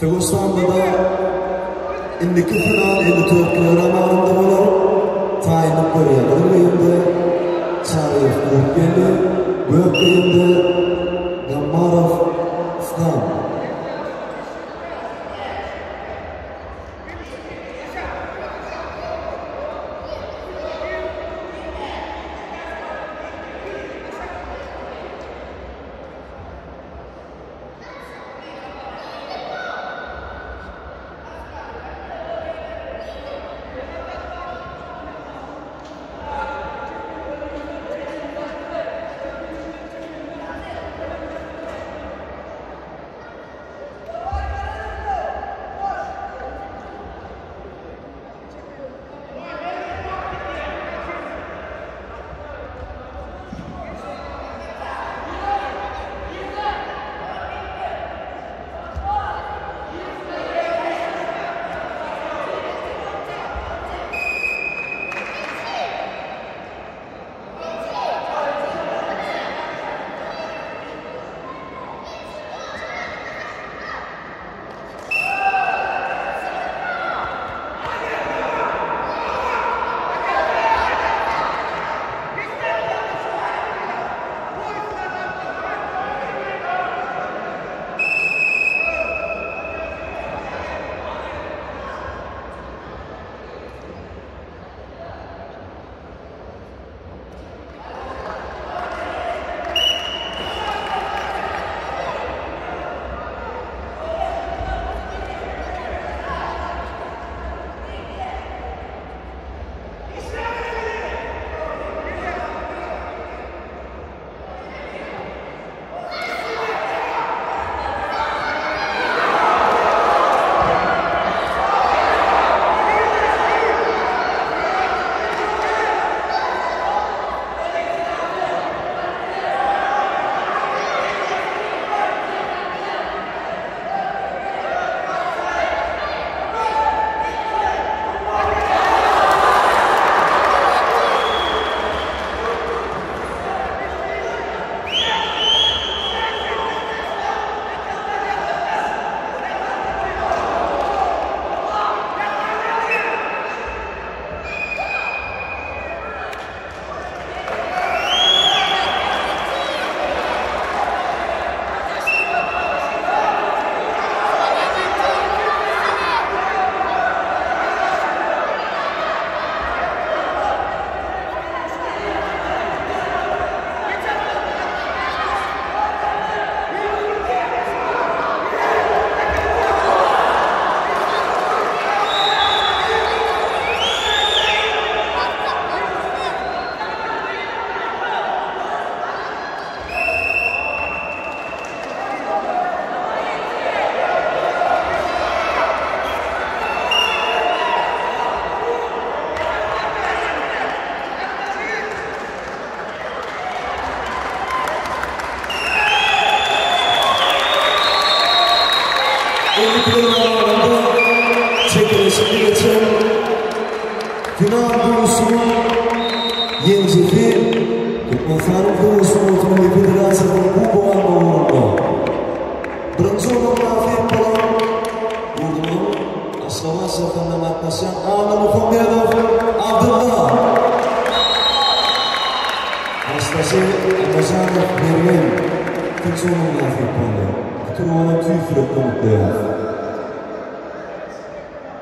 Söweş-sambada indiki final 54 kilogram agramda bolar. Taýynlyk görýän gyzyl geýimde Çaryýew Gurtgeldi, gök geýimde Gammarow Islam. Çekeleşikli geçen final duşuşygyň ýeňijisi Türkmenistanyň söweş sporty Milli federasiýasynyň kubogy almak ugrunda birinji orna mynasyp bolan ýurdumyzyň Aşgabat şäherinden gatnaşýan Annamuhammedow Abdylla. Garşydaşy Atajanow Mergen ikinji orna mynasyp boldy. Bu türgeni tüýs ýürekden gutlaýarys.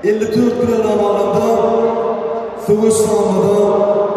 54 kilogram agramda söweş sambada.